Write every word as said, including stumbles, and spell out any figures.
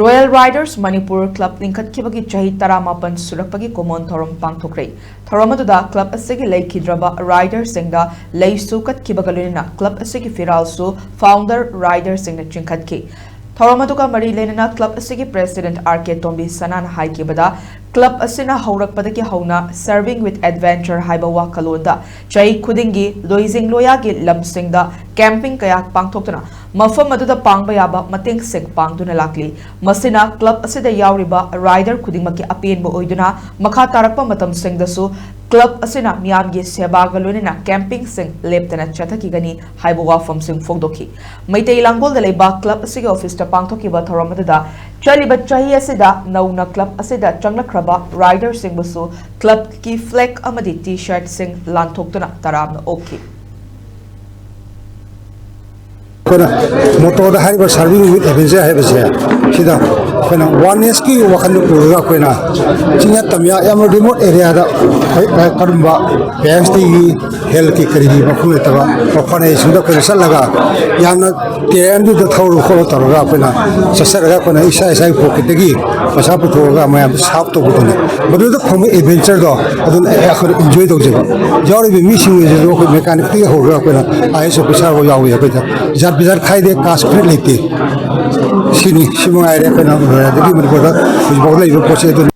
Royal Riders Manipur Club ꯂꯤꯡꯈꯠꯈꯤꯕꯒꯤ ꯆꯍꯤ ꯇꯔꯥꯃꯥꯄꯟ ꯁꯨꯔꯛꯄꯒꯤ ꯀꯨꯃꯣꯟ ꯊꯧꯔꯝ ꯄꯥꯡꯊꯣꯛꯈ꯭ꯔꯦ꯫ ꯊꯧꯔꯝ ꯑꯗꯨꯗ club ꯑꯁꯤꯒꯤ ꯂꯩꯈꯤꯗ꯭ꯔꯕ riderꯁꯤꯡꯗ ꯂꯩꯁꯨ ꯀꯠꯈꯤꯕꯒ ꯂꯣꯏꯅꯅ club ꯑꯁꯤꯒꯤ ꯐꯤꯔꯥꯜꯁꯨ founder riderꯁꯤꯡꯅ ꯆꯤꯡꯈꯠꯈꯤ꯫ ꯊꯧꯔꯝ ꯑꯗꯨꯒ ꯃꯔꯤ ꯂꯩꯅꯅ club ꯑꯁꯤꯒꯤ president R K ꯇꯣꯝꯕꯤ ꯁꯅꯥꯅ ꯍꯥꯏꯈꯤꯕꯗ, club ꯑꯁꯤꯅ ꯍꯧꯔꯛꯄꯗꯒꯤ ꯍꯧꯅ Serving with Adventure ꯍꯥꯏꯕ ꯋꯥꯈꯜꯂꯣꯟꯗ ꯆꯍꯤ ꯈꯨꯗꯤꯡꯒꯤ ꯂꯣꯏꯖꯤꯡ ꯂꯣꯌꯥꯒꯤ ꯂꯝꯁꯤꯡꯗ camping ꯀꯌꯥ ꯄꯥꯡꯊꯣꯛꯇꯨꯅ ꯃꯐꯝ ꯑꯗꯨꯗ ꯄꯥꯡꯕ ꯌꯥꯕ ꯃꯇꯦꯡꯁꯤꯡ ꯄꯥꯡꯗꯨꯅ ꯂꯥꯛꯂꯤ꯫ ꯃꯁꯤꯅ club ꯑꯁꯤꯗ ꯌꯥꯎꯔꯤꯕ rider ꯈꯨꯗꯤꯡꯃꯛꯀꯤ ꯑꯄꯦꯟꯕ ꯑꯣꯏꯗꯨꯅ, ꯃꯈꯥ ꯇꯥꯔꯛꯄ ꯃꯇꯝꯁꯤꯡꯗꯁꯨ club ꯑꯁꯤꯅ ꯃꯤꯌꯥꯝꯒꯤ ꯁꯦꯕꯥꯒ ꯂꯣꯏꯅꯅ campingꯁꯤꯡ ꯂꯦꯞꯇꯅ ꯆꯠꯊꯈꯤꯒꯅꯤ ꯍꯥꯏꯕ ꯋꯥꯐꯝꯁꯤꯡ ꯐꯣꯡꯗꯣꯛꯈꯤ꯫ ꯃꯩꯇꯩ ꯂꯥꯡꯒꯣꯜꯗ ꯂꯩꯕ club ꯑꯁꯤꯒꯤ officeꯇ ꯄꯥꯡꯊꯣꯛꯈꯤꯕ ꯊꯧꯔꯝ ꯑꯗꯨꯗ ꯆꯠꯂꯤꯕ ꯆꯍꯤ ꯑꯁꯤꯗ ꯅꯧꯅ club ꯑꯁꯤꯗ ꯆꯪꯂꯛꯈ꯭ꯔꯕ riderꯁꯤꯡꯕꯨꯁꯨ clubꯀꯤ flag ꯑꯃꯗꯤ T-shirtꯁꯤꯡ ꯂꯥꯟꯊꯣꯛꯇꯨꯅ ꯇꯔꯥꯝꯅ ꯑꯣꯛꯈꯤ꯫ ꯑꯩꯈꯣꯏꯅ mottoꯗ ꯍꯥꯏꯔꯤꯕ Serving with Adventure ꯍꯥꯏꯕꯁꯦ, ꯁꯤꯗ ꯑꯩꯈꯣꯏꯅ onenessꯀꯤ ꯋꯥꯈꯜꯗ ꯄꯨꯔꯒ ꯑꯩꯈꯣꯏꯅ ꯆꯤꯡꯌꯥ ꯇꯝꯌꯥ ꯌꯥꯝꯅ remote areaꯗ ꯀꯔꯝꯕ parents day ꯒꯤ health ꯀꯤ ꯀꯔꯤꯒꯤ ꯃꯐꯝ ꯂꯩꯇꯕ orphanage ꯁꯤꯡꯗ ꯑꯩꯈꯣꯏꯅ ꯆꯠꯂꯒ ꯌꯥꯝꯅ ꯇꯦꯟꯗꯨꯗ ꯊꯧꯔ ꯈꯣꯠꯂ ꯇꯧꯔꯒ ꯑꯩꯈꯣꯏꯅ ꯆꯠꯆꯔꯒ ꯑꯩꯈꯣꯏꯅ ꯏꯁꯥ ꯏꯁꯥꯒꯤ pocketꯇꯒꯤ ꯄꯩꯁꯥ ꯄꯨꯊꯣꯛꯑꯒ ꯃꯌꯥꯝ serve ꯇꯧꯕꯗꯨꯅꯤ꯫ ꯃꯗꯨꯗ ꯐꯪꯕ adventureꯗꯣ ꯑꯗꯨꯅ ꯑꯩꯈꯣꯏꯅ enjoy ꯇꯧꯖꯕ꯫ ꯌꯥꯎꯔꯤꯕ ꯃꯤꯁꯤꯡ ꯑꯁꯤꯁꯨ ꯑꯩꯈꯣꯏ mechanicꯇꯒꯤ ꯍꯧꯔꯒ ꯑꯩꯈꯣꯏꯅ IAS officerꯐꯥꯎ ꯌꯥꯎꯏ꯫ ꯑꯩꯈꯣꯏꯗ ꯖꯥꯠ ꯕꯤꯖꯥꯠ ꯈꯥꯏꯗꯦ, caste ꯈꯨꯗꯤꯡ ꯂꯩꯇꯦ꯫ ꯁꯤꯅꯤ, ꯁꯤ ꯃꯉꯥꯏꯔꯦ ꯑꯩꯈꯣꯏꯅ ꯑꯗꯒꯤ ꯃꯅꯤꯄꯨꯔꯗ ꯍꯧꯖꯤꯛꯐꯥꯎ ꯂꯩꯔꯤꯕ ꯄꯣꯠꯁꯦ ꯑꯗꯨꯅꯤ꯫